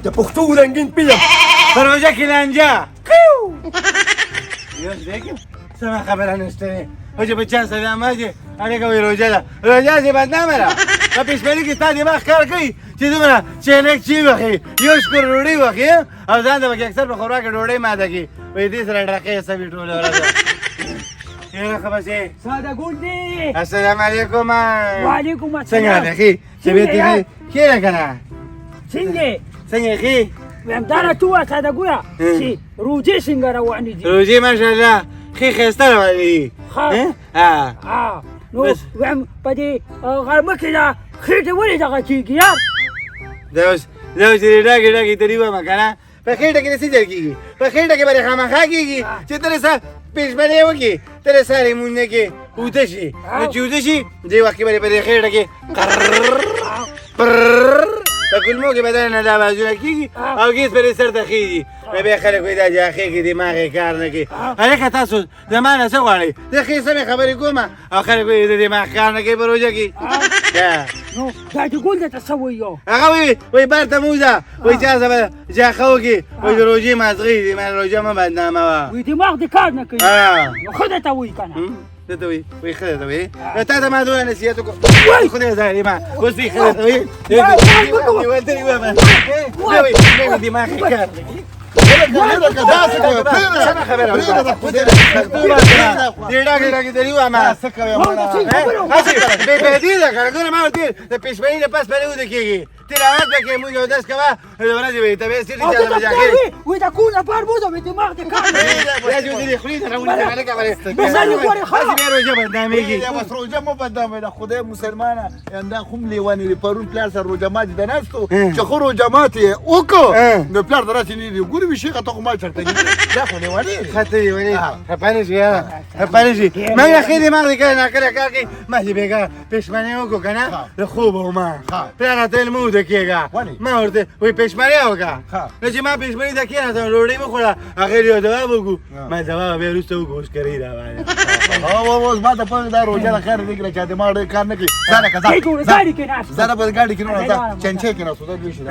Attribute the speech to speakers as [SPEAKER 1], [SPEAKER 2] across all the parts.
[SPEAKER 1] د پښتو رنګین فلم.
[SPEAKER 2] په روژه کې لانجه. یو ځای کې سمه خبره نشته دی. خو چې په چا سلام واچې، هلکه وایي روژه ده. روژه دې بدنامه ده. په پېشمني کې ستا دماغ کار کوي چې دومره چېلک چی وخي، یو شکر ډوډۍ وخي او ځان ته پکې اکثر په خورا کې ډوډۍ ماته کړي. وایي دې سره ډرقې سوي ټوله ورځ. یاره ښه بچې.
[SPEAKER 3] ساده ګل دی.
[SPEAKER 2] السلام علیکم.
[SPEAKER 3] وعلیکم السلام.
[SPEAKER 2] څنګه دی ښې؟ طبیعت دې ښه؟ کښېنه که نه.
[SPEAKER 3] څنګه؟
[SPEAKER 2] څنګه یې ښې؟
[SPEAKER 3] وایم دا راته ووایه ساده ګله چې روژې څنګه روانې دي؟
[SPEAKER 2] روژې ماشاءالله ښې ښایسته روانې دي.
[SPEAKER 3] ښه.
[SPEAKER 2] ها.
[SPEAKER 3] نو وایم په دې غرمه کې دا خېټې ولې دغه کېږي یار؟
[SPEAKER 2] دا اوس چې ډاګې ډاګې ترې ومه که نه، په خېټه کې څه چل کېږي؟ په خېټه کې به دې خامخا کېږي چې ته څه پېشمنی وکړې، ته له سارې مونږ نه کې اوده شي. نو چې اوده شي، دې وخت کې به دې په دې خېټه کې پرررر په کولمو کې به دننه دا بازونه کېږي او ګیس به دې سر ته خېږي. نو بیا خلک وایي دا جاخې کې دماغ یې کار نه کوي. هلکه تاسو زما نه څه غواړئ؟ زه ښې سمې خبرې کوم او خلک وایي د دماغ کار نه کوي په روژه کې.
[SPEAKER 3] نو دا چې ګل درته څه وایي؟
[SPEAKER 2] هغه وایي، وایي بار ته مه وځه، وایي چا سره به جاخه وکړي، وایي د روژې مازغې دي، ما روژه مه بدنامه وه.
[SPEAKER 3] وایي دماغ دې کار نه کوي. نو ښه درته وایي که نه؟
[SPEAKER 2] درته وایي، وایي ښه درته وایي. نو تا ته ما دومره نصیحت وکړو، خدای ظالمه اوس دې ښه درته وایي. وایي دماغ یې کار نه کوي. بې پیدې ده که نه، ګوره ما ورته د پېشمني نه پس پرې اوده کېږي، تلاوت به کوې، مونږ اودس کوه، د ورځې به یې طبیعت څه دي چې هلته به جاخې.
[SPEAKER 3] وایي د کور نه بار بوځه، وایي دماغ دې کار نه کوي.
[SPEAKER 2] دا چې دې خولې ته راونیسه، هلکه به هسې بیا روژه بدنامېږي.
[SPEAKER 4] بس روژه مه بدناموئ، د خدای مسلمانه دا هم لیونی دی. پرون پلار سره روژه ماتي ته ناست و، چې ښه روژه ماتي یې وکړو نو پلار ته راسې نه دی ګوري، وي شیخه ته خو ما چېرته لیدلی، دا خو لیونی دی.
[SPEAKER 2] ښه ته لیونی خفه نه شي یاره، خفه نه شي. مګر ښې دماغ دې کله ناکله کار کوي. ما چې بېګا پېشمنی وکړو که نه، د خوبه وم، پلار راته ویل مه اوده کېږه. ما ورته وایي پېشمنی وکړه. نو چې ما پېشمني ته کښېناستم، ډوډۍ مې وخوړه، هغې یو ځواب وکړو، ما ځواب بیا وروسته وکړو، اوس کرۍ راغله.
[SPEAKER 4] اوس ما ته پوه دا روژه د خیر دې کړه چې دماغ ډېر کار نه کوي. ځه لکه ځه.
[SPEAKER 3] ګاډي کې ناست.
[SPEAKER 4] ځه په ګاډي کې نه ځه، چنچې کې ناست، دا دوی شي.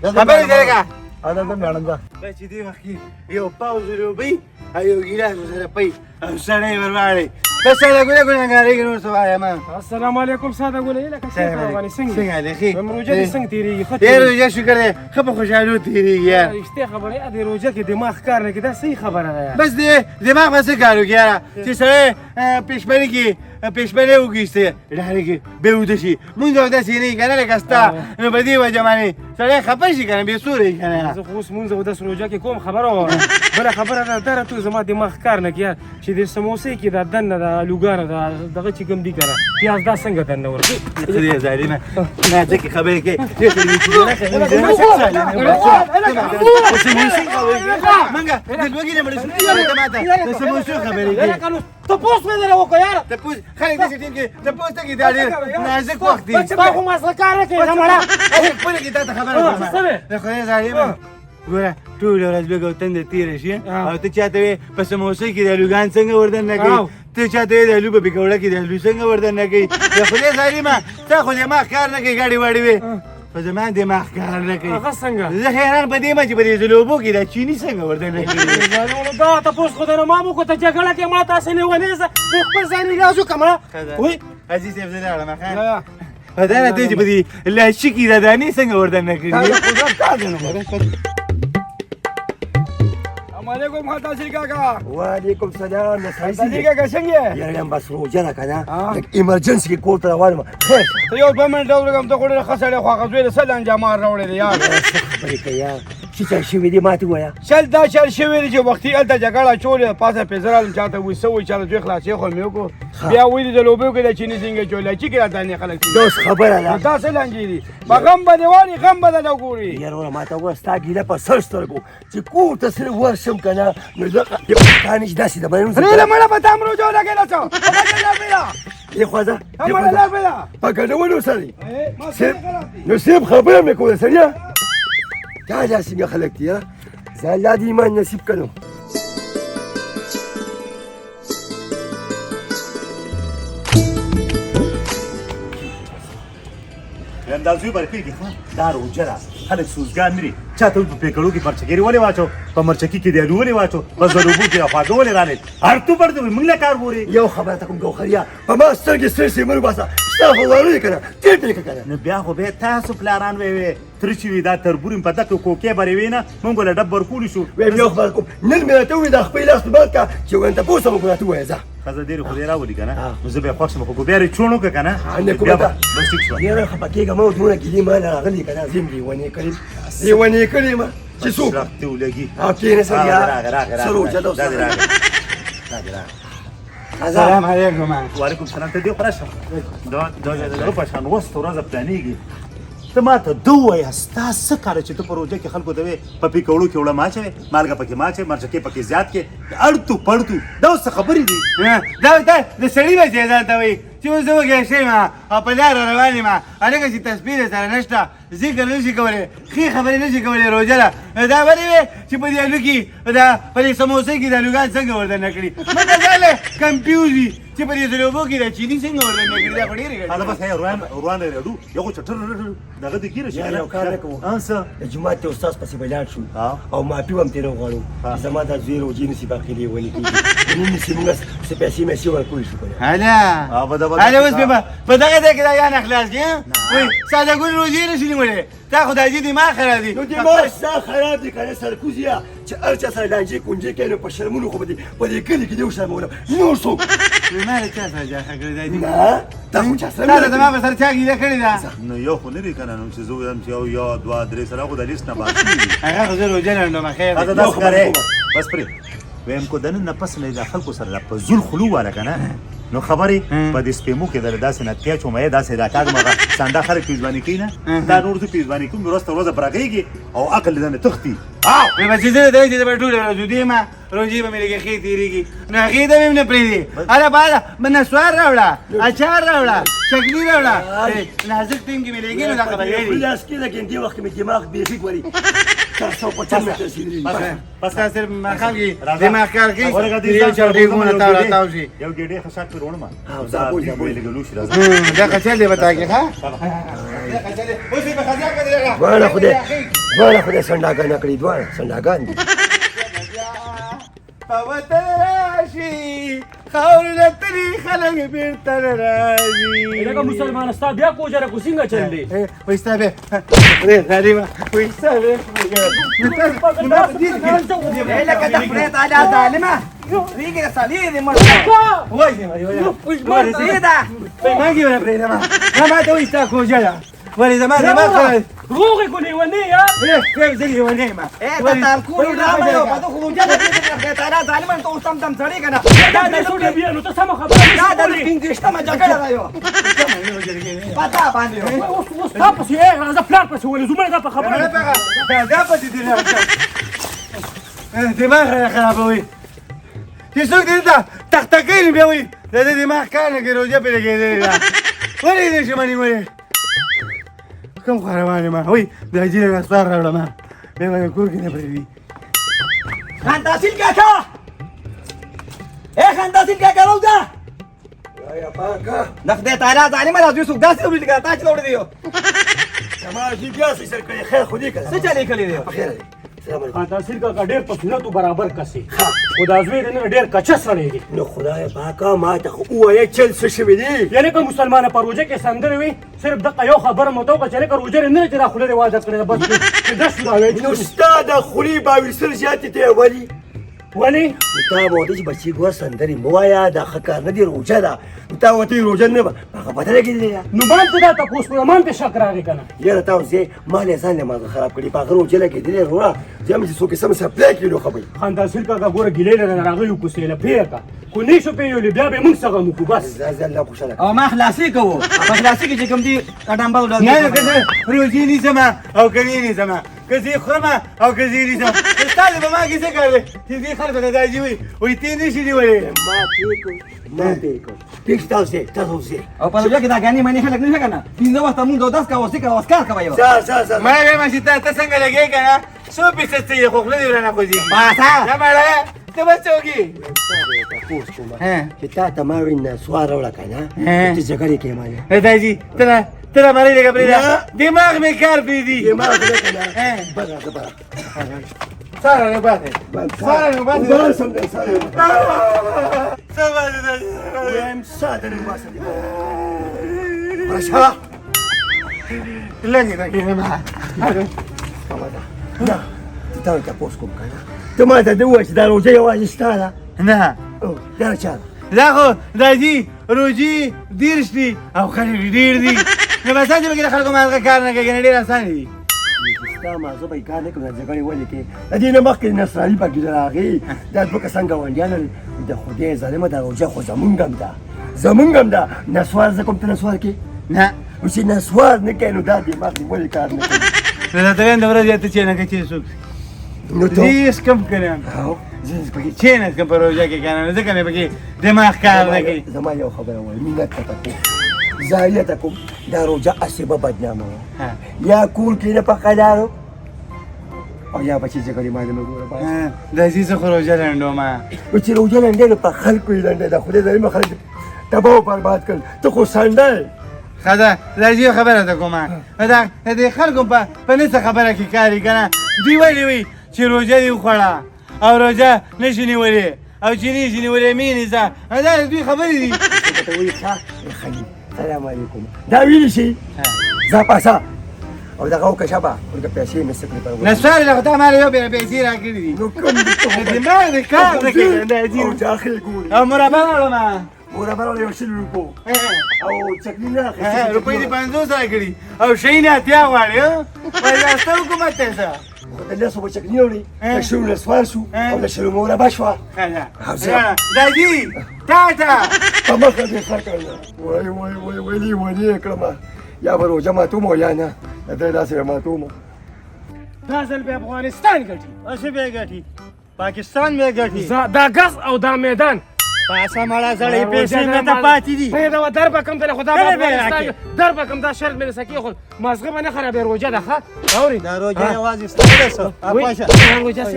[SPEAKER 2] خبرې دې لکه.
[SPEAKER 4] دا ځم لاړم ځه.
[SPEAKER 2] بس چې دې وخت کې یو پاو لوبي او یو ګیلاس ورسره پي او سړی ورواړی. بس ساده ګله ګنهګارېږي، نور څه وایم.
[SPEAKER 5] السلام علیکم ساده ګله، لکه څنګه روانې؟ څنګه
[SPEAKER 2] څنګه دی ښې؟
[SPEAKER 5] روژه دې څنګه تېرېږي؟ ښه
[SPEAKER 2] تېرېږي روژه شکر دی، ښه په خوشحالو تېرېږي یار.
[SPEAKER 5] رښتیا خبره ده، د روژه کې دماغ کار نه کوي، دا صحیح خبره ده.
[SPEAKER 2] بس دې دماغ به څه کار وکړي یاره، چې سړی پېشمني کې پېشمنی وکړي، ډارېږي بیا ویده شي. مونږ اودس یې نه وي که نه لکه ستا، نو په دې وجه باندې سړی خفه شي که نه، بې سوری که نه.
[SPEAKER 5] زه خو اوس مونځ اودس روژه کې کوم. خبره واوره، بله خبره ده، دا راته زما دماغ کار نه کوي چې د سموسې کې دا دننه د آلوګانو دا دغه چې کوم دي که نه پیاز، دا څنګه دننه ورکوي؟
[SPEAKER 2] خدای ظالمه نازکې خبرې کوي. منګه د لوږې نه مړه شو، ته ماته د سموسو خبرې کوي.
[SPEAKER 5] تپوس مې درنه وکړ یاره.
[SPEAKER 2] تپوس خلک داسې ټیم کې تپوس ته کې دا ډېر نازک وخت دی.
[SPEAKER 5] ستا خو مازغه کار نه کوي مړه.
[SPEAKER 2] خپله کې تا ته خبره کوم. د خدای ظالمه ګوره ټوله ورځ لوږه او تنده تېره شي او ته چاته وې په سموسې کې د آلوګان څنګه وردننه کوي، ته چاته وې د آلو په پکوړه کې د آلو څنګه وردننه کوي. د خدای ظالمه تا خو دماغ کار نه کوي، ګاډي واډي وې خو زما دماغ کار نه کوي.
[SPEAKER 5] هغه څنګه؟
[SPEAKER 2] زه حیران په دې یم چې په دې زلوبو کې دا چیني څنګه وردننه کوي.
[SPEAKER 5] دا تپوس خو درنه ما وکړو، ته جګړه کې ما تاسې لیونی زه خپل ځان علاج وکړم. وایي
[SPEAKER 2] عزیز صاحب زه لاړم. ښه دا راته چې په دې لاشي کې دا دانې څنګه وردننه کړي.
[SPEAKER 6] السلام علیکم خالد کاکا.
[SPEAKER 1] وعلیکم سلام.
[SPEAKER 6] خالد کاکا څنګه یې؟
[SPEAKER 1] یاره یم بس روژه ده که نه، لږ ایمرجنسي کې کور ته روان یم. خیر
[SPEAKER 6] ته یو دوه منټه ولګم، ته خو ډېره ښه سړی، خو هغه زوی له څه لانجه مار راوړی دی یار.
[SPEAKER 1] څه خبرې کوې یار، څه چل شوي دي ما ته ووایه.
[SPEAKER 6] چل دا چل شوی دی چې وختي هلته جګړه اچولې ده، پاسه پرې زه رالم، چاته وایي څه وایي، چاته زوی خلاصې خو مې وکړو، بیا وایي د لوبیو کې د چیني څنګه چولې چې کې راته نه خلک.
[SPEAKER 1] دا اوس خبره ده،
[SPEAKER 6] دا څه لانجې دي؟ په غم به دې والي، غم به درته وګوري.
[SPEAKER 1] یاره وروره ما ته ووایه، ستا ګیله په سر سترګو چې کور ته صرف ورشم که نه، نو زه تا نه چې داسې د بیان
[SPEAKER 6] پرېږده مړه، په تا هم روژه ولګېده څه.
[SPEAKER 1] دې خوا ځه،
[SPEAKER 6] مړه لار پرېږده.
[SPEAKER 1] په ګډولو سړی نو صرف خبره مې کوله سړیه. دا داسې څنګه خلک دي؟ زه الله دې ایمان نصیب کړم.
[SPEAKER 2] دا زوی بر پیږي دا روژه ده خلک سوزګان مري چاته په پیکړو کې مرچکېرې ولې واچو په مرچکي کې د الو ولې واچو په زلوبو کې خواږه ولې رالې هر تو پر دې موږ له کار ګوري
[SPEAKER 1] یو خبره ته کوم ګوخریا په ما سترګې سرې سرې مه وباسه ستا خو ورور یې که نه تېر پرې که نه
[SPEAKER 2] نو بیا خو بیا تاسو پلاران وی وی تر چې وي دا تربور په دغه کوکې برې وي نه مونږ له ډب ورکولی شو
[SPEAKER 1] وایم یو خبره کوم نن مې راته وویل دا خپل لاس مبارک که چې وایم تپوس هم وکړه راته ووایه ځه
[SPEAKER 2] ښځه ډېرې خدای راولي که نه نو زه به یې خوښ شم خو که بیا یې چوڼ وکړه که نه
[SPEAKER 1] نه کومه
[SPEAKER 2] بیا بس ټیک شوه
[SPEAKER 1] یاره خفه کېږه مه دومره ګیلې ما نه راغلي که نه زه یم لېونی کړی لېونی کړی یم چې څوک
[SPEAKER 2] دې ولګي
[SPEAKER 1] او کښېنه سړیه
[SPEAKER 2] راغی راغی
[SPEAKER 1] څه روژه ده
[SPEAKER 2] دا دې راغی دا دې راغی
[SPEAKER 6] سلام علیکم
[SPEAKER 2] وعلیکم سلام ته دې خو راشه دا دا د په شان وست ورځ پلانېږي ته ما ته ده ووایه ستا څه کار چې ته په روژه کې خلکو ته وې په پیکوړو کې اوړه مه اچوې مالګه پکې مه اچوې مرچکې پکې زیات کې اړتو پړتو دا اوس څه خبرې دي
[SPEAKER 6] دا ته د سړي بچی ځان ته وایي چې اوس زه وږی شوی یم او په لاره روان یم هلکه چې تسبیح در سره نشته ذکر نه شي کولی ښې خبرې نه شي کولی روژه ده دا ولې وې چې په دې الو کې دا په دې سموسې کې د الوګان څنګه ورته نه کړي موږ ځان له کنفیوز وي چې په دې لوبو کې د چیني څنګه ورته نه کړي دا خو ډېرې
[SPEAKER 2] هغه بس روان روان رډو یو خو چټر دغه د ګیره شي
[SPEAKER 1] یو کار نه کوو
[SPEAKER 2] ها څه
[SPEAKER 1] د جومات ته استاد پسې به لاړ شو او معافي به هم ترې وغواړو چې زما دا زوی روژې نشي باقي لیونی کېږي نن نشي موږ څه پیسې میسې ورکولی شو که نه
[SPEAKER 6] هله هله اوس مې په دغه ځای کې دا یانه خلاص کړي وایي ساده ګل روژې نه شي نیولی تا خو د حاجي دماغ خراب دي
[SPEAKER 1] نو دماغ ستا خراب دي که نه سرکوزیه چې هر چا سره لانجې کونجې کوې نو په شرمونو خو به دې په دې کلي کې دې وشرمولم نور څوک
[SPEAKER 6] ما له چا سره جاخه کړې ده
[SPEAKER 1] نه تا خو چا سره
[SPEAKER 6] تا زما په سر چا ګیله کړې ده
[SPEAKER 2] نو یو خو نه دی که نه نو چې زه ووایم چې یو یو دوه درې سره خو د لیست نه بار شوي دي
[SPEAKER 6] هغه خو زه روژه لنډوم خیر
[SPEAKER 2] هغه داسې کار بس پرې ویم کو دنن نه پس نه د خلکو سره په زول خلو واله که نه نو خبرې په دې سپېمو کې در داسې نه تیا چومه داسې دا کاږم هغه سنډا خلک پیزباني کوي نه دا نور زه پیزباني کوم ورځ تر ورځه برغېږي او عقل دې نه تښتي
[SPEAKER 6] وایي بس زه دی چې به ټوله ورځ ویده یم روژې به مې لږې ښې تېرېږي نو هغې ته مې هم نه پرېږدي هله باله نسوار راوړه اچار راوړه چکني راوړه نازک ټیم کې مې لګي نو دا خبرې دي
[SPEAKER 1] لاس کې لګې دې وخت کې مې دماغ بیخي ګوري تر څو په چل مې رسېدلي
[SPEAKER 6] بس تا صرف ماښام کې دماغ کار کوي یو چل ډېګونه تاو راتاو شي
[SPEAKER 2] یو ګېډې خشاک پرې وړم
[SPEAKER 6] دا خچل دی به تا کې ښه
[SPEAKER 1] دواړه خدای دواړه خدای سنډاګان کړي دواړه سنډاګان دي
[SPEAKER 6] په وطن راشي خاورې له تلي خلک بېرته نه راځي
[SPEAKER 5] لکه مسلمان ستا بیا کوجه را کو څنګه چل دی
[SPEAKER 6] وایي ستا بیا خدای ظالمه وایي ستا بیا
[SPEAKER 7] لکه د خدای تعالی ظالمه ریګه د سالې دې مړ
[SPEAKER 6] وایي
[SPEAKER 7] زیده
[SPEAKER 6] ما کې ونه پرېږدم ما ته وایي ستا کوجه ده ولې زما دماغ خراب
[SPEAKER 5] روغې کو لیونی یار
[SPEAKER 6] ای زه لیونی یم
[SPEAKER 7] ای ته تارکور ډرامه یو په خو روژه ده خدای تعالی ظالمان ته اوس هم دم سړی که نه
[SPEAKER 5] دا د سوډه بیا نو ته سمه خبره
[SPEAKER 7] دا د پنځویشتمه جګړه ده یو پتا باندې
[SPEAKER 5] اوس اوس تا پسې راځه پلار پسې ولې زموږ دا په خبره
[SPEAKER 6] دا پسې دې دماغ را خرابوي چې څوک دې ته تخته کوي بیا وایي د دې دماغ کار نه کوي روژه پرې لګېدلې ده ولې دې شي مني ولې کوم خوا روان یم وایي د حاجي له نسوار راوړم بیا به کور کې نه پرېږدي
[SPEAKER 7] خان تحصیل کاکا ای خان تحصیل کاکا راوځه د خدای تعالی ظالمه دا زوی څوک داسې وړي لکه تا چې وړي دی
[SPEAKER 1] زما زوی بیا څه سر کړی خیر خو دې که
[SPEAKER 7] څه چلې کړی دی
[SPEAKER 1] په خیر دی سلام علیکم
[SPEAKER 5] خان تحصیل کاکا ډېر په سنتو برابر کس دی خو دا زوی د نن ډېر کچه سړی دی
[SPEAKER 1] نو خدای پاکه ما ته خو ووایه چل څه شوي دي
[SPEAKER 5] یعنې که مسلمانه په روژه کې سندرې وي صرف دقه یو خبره مو ته وکړه چې لکه روژه نه چې دا خوله دې واده کړې ده بس چې دا شو دا وایي
[SPEAKER 1] نو ستا د خولې باویسل زیاتې دی ولي
[SPEAKER 5] ولې
[SPEAKER 1] تا به ورته چې بچي ګوره سندرې مه وایه دا ښه کار نه دی روژه ده نو تا ورته روژه نه هغه پته لګېدلې ده
[SPEAKER 5] نو ما ته دا تپوس کړه ما هم پرې شک راغی که نه
[SPEAKER 1] یاره تا اوس ما له ځان له مازغه خراب کړي په هغه روژه لګېدلې وروره زه هم چې څوک یې سم سپلی کړي نو ښه به وي
[SPEAKER 5] خان تحصیل کاکا ګوره ګیلې له راغلی یو کوڅې له پرې کړه خو نه شو پېیولی بیا به یې موږ څه غم وکړو بس
[SPEAKER 1] ځه ځه الله خوشحاله
[SPEAKER 7] او ما خلاصې کوو په خلاصې کې چې کوم دي ډمبل
[SPEAKER 6] نه نه که زه روژې نیسم او که نه نیسم که زه خورم او که زه نیسم ستا په ما کې څه کار دی چې دې خلکو ته دا چې وایي وایي تی نه شي نیولی
[SPEAKER 1] ما پې کوو ما پې کوو پېښ تاسو ځئ تاسو ځئ
[SPEAKER 7] او په روژه کې دا ګانې مانې خلک نه که نه پنځه وخته مونږ اودس کوه ذکر او اذکار کوه یو
[SPEAKER 1] ځه ځه ځه
[SPEAKER 6] ما وایم چې ته څنګه لګې که نه څو فیصد څه یې خو خوله دې ورنه خوځېږي
[SPEAKER 7] پاسه
[SPEAKER 6] نه مړه ته به څوک یې؟
[SPEAKER 1] تپوس کوم چې تا ته ما ویل نسوار راوړه که نه، چې جګړې کې ما نه.
[SPEAKER 6] داجي ته له مرۍ لږه پرېږده، دماغ مې کار پرېږدي.
[SPEAKER 1] دماغ دې که نه بره زه بره.
[SPEAKER 6] ساره نه باسې، ساره نه باسې.
[SPEAKER 1] وباسم دی ساره.
[SPEAKER 6] څه باسې داجي؟
[SPEAKER 1] وایم ساده نه وباسم. راشا
[SPEAKER 6] لږ لږ ما
[SPEAKER 1] نه، ته تپوس کوم که نه، ته ما ته دې ووایه چې دا روژه یوازې ستا ده؟
[SPEAKER 6] نه،
[SPEAKER 1] دا چا ده؟
[SPEAKER 6] دا خو داجي روژې 30 دي او خلک ډېر دي، نو بس هسې پکې د خلکو مازغه کار نه کوي، ډېر اسانه دي.
[SPEAKER 1] ستا مازغه به یې کار نه کوي، جګړې ولې کوې؟ د دې نه مخکې نصراني پکې راغی، دا دوه کسان ګاونډیان د خدای ظالمه، دا روژه خو زمونږ هم ده، زمونږ هم ده. نسوار زه کوم، ته نسوار کې؟
[SPEAKER 6] نه.
[SPEAKER 1] نو چې نسوار نه کوې نو دا دماغ دې ولې کار نه کوي؟
[SPEAKER 6] نو دا ته وایم د ورځې اته چینه که چې څوک
[SPEAKER 1] نو ته
[SPEAKER 6] زه څکم که نه، زه پکې چینه څکم په روژه کې که نه، ځکه مې پکې دماغ کار نه کوي.
[SPEAKER 1] زما یو خبره وایه، منت ته کوم، زاریه ته کوم، دا روژه هسې به بدنامه وه، یا کور کې نه په قلارو او یا به چې جګړې باندې مې ګوره باید.
[SPEAKER 6] داسې زه خو روژه لنډوم.
[SPEAKER 1] نو چې روژه لنډې نو په خلکو یې لنډې ده، خدای ظالمه خلک تباه او برباد کړل، ته خو سنډی یې.
[SPEAKER 6] ښه ده، داسې یو خبره ته کومه، دا د دې خلکو په نه څه خبره کې کار یې که نه، دوی ولې وایي چې روژه دې وخوړه او روژه نه شي نیولې او چې نه شي نیولې مې نیسه، دا د دوی خبرې دي.
[SPEAKER 1] ته وایي ښه خلیل سلام علیکم، دا ویلی شي ځه پاسه او دغه وکړه شابه، ورته پیسې مې څه کړې پر وړاندې.
[SPEAKER 6] نسوار له خدای مال یو بیا پیسې راکړې دي.
[SPEAKER 1] نو کوم دي ته خو
[SPEAKER 6] دماغ دې کار نه کوي، دا عجیب.
[SPEAKER 1] او جاخې ګوري.
[SPEAKER 6] او مربع راوړم.
[SPEAKER 1] مربع راوړم یو 20 روپو. او چکني نه اخلي.
[SPEAKER 6] روپۍ دې 50 راکړي او شی نه 80 غواړي، ها؟ وایي دا ستا حکومت دی څه؟
[SPEAKER 1] خو د لسو به چکني راوړي، د شلو نسوار شو او د شلو مربع شوه.
[SPEAKER 6] دادي ټاټه
[SPEAKER 1] په مخه دې ښه کړه. وای وای وای وای لیونی یې کړمه، یا به روژه ماتوم او یا نه، د دې داسې به ماتوم.
[SPEAKER 5] دا ځل به افغانستان ګټي.
[SPEAKER 2] هسې به یې ګټي، پاکستان به یې ګټي.
[SPEAKER 5] دا ګز او دا میدان
[SPEAKER 2] پاسه مړه زړې پیسې مې ته پاتې دي.
[SPEAKER 5] پرېږده وه، در به کوم ته، خدا به افغانستان در به کوم، دا شرط مې درسره کېښود، مازغه به نه خرابوې. روژه ده ښه اورې؟
[SPEAKER 2] دا روژه یوازې ستا ده څه؟
[SPEAKER 5] روژه څه؟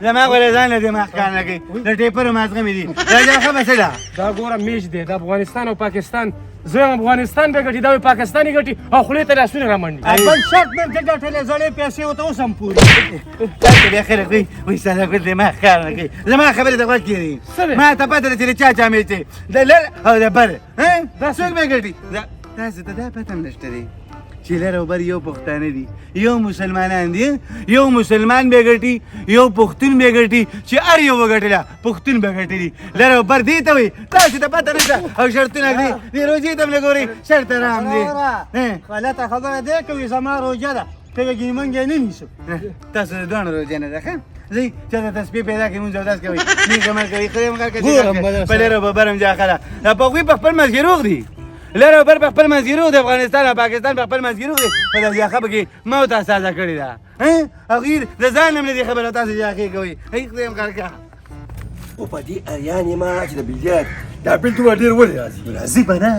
[SPEAKER 6] زما غوړې ځان له دماغ کار نه کوي، د ټیپرو مازغه مې دي. دا ښه به څه ده؟
[SPEAKER 5] دا ګوره میچ دی د افغانستان او پاکستان، زه یم افغانستان به ګټي، دا وایي پاکستان یې ګټي او خولې ته لاسونه رامنډي.
[SPEAKER 2] بل شرط مې ته ګټلې زړې پیسې ورته اوس هم پورې.
[SPEAKER 6] تاسو بیا خلک وایي وایي ستا خپل دماغ کار نه کوي. زما خبرې ته غوږ کښېنئ، ما ته پته ده چې د چا جامې چې د لر او د بر دا څوک به ګټي. تاسو ته دا پته هم نشته دی چې لر او بر یو پښتانه دي، یو مسلمانان دي، یو مسلمان به ګټي، یو پښتون به ګټي، چې هر یو وګټله پښتون به ګټي. لر او بر دې ته وایي، تاسو ته پته نشته او شرطونه ږدي، دې روژې ته هم نه ګورئ، شرط رام دی.
[SPEAKER 2] غلطه خبره دی کوي، زما روژه ده، ته یې ګینې مونږ یې نه نیسو.
[SPEAKER 6] تاسو د دواړو روژه نه ده ښه؟ ځئ چې د تسبیح پیدا کړئ، مونځ اودس کوئ، نیک عمل کوئ، خدای مو کړه چې په لر او بر هم ځای ښه ده. دا هغوی په خپل منځ کې روغ دي، لر او بر په خپل منځ کې روغ دي، افغانستان او پاکستان په خپل منځ کې روغ دي، خو دا ځای ښه پکې موت اساسه کړې ده. هغوی د ځان هم نه دي خبره، تاسو ځای ښې کوئ. خدای مو کړه.
[SPEAKER 1] خو په دې اریان یم چې د بلجیک دا بل دومره ډېر ولې راځي؟
[SPEAKER 8] راځي به نه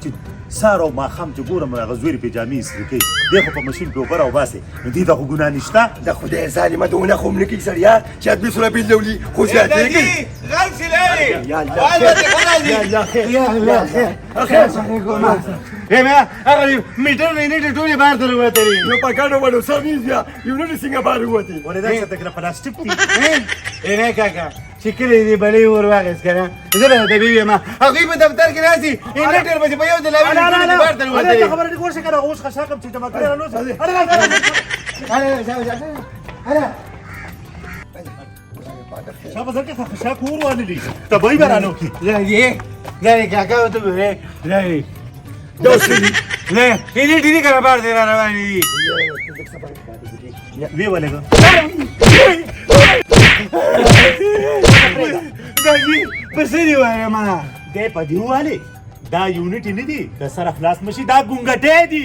[SPEAKER 8] چې سهار او ماښام چې ګورم هغه زوی پې جامې استري کوي، دی خو په ماشین پې اوبه راوباسي، نو دې ته خو ګناه نشته.
[SPEAKER 1] د خدای ظالمه دونه خو هم نه کوي سړیه چې ادمي څومره بل لولي خو زیاتې کوي.
[SPEAKER 6] غل چې لري
[SPEAKER 1] یا الله خیر، یا الله خیر، یا الله خیر.
[SPEAKER 6] هغه میټر وینټ ټولې بهر ته راوتلې.
[SPEAKER 1] نو په ګډو وډو سر نیز بیا یو نه څنګه بهر ووتې.
[SPEAKER 8] ولې دا څه تکله پلاستیک دي؟
[SPEAKER 6] نه کاکا چې کله دې بلې ور واخیست که نه، زه به درته ووایم، هغوی په دفتر کې ناست دي، انډکټر به چې په یو ځل هغوی بهر ته راوتلې.
[SPEAKER 8] خبره دې ګور شه که نه، اوس خشاک هم چې جمع کړی رانه اوسه. شابه ځکه خشاک اور وانه لي، تبعي به رانه وکړي.
[SPEAKER 6] ځه کاکا ورته وګوره، ځه.
[SPEAKER 1] دا څه دي؟
[SPEAKER 6] نه هیلې ډېرې کره بار دی را روانې دي.
[SPEAKER 8] ویې ولګه.
[SPEAKER 6] داجي په څه دي وایم ما؟
[SPEAKER 8] دی په دې ووالې دا یونټ نه دي، که سره خلاص مشي دا ګونګټی دي.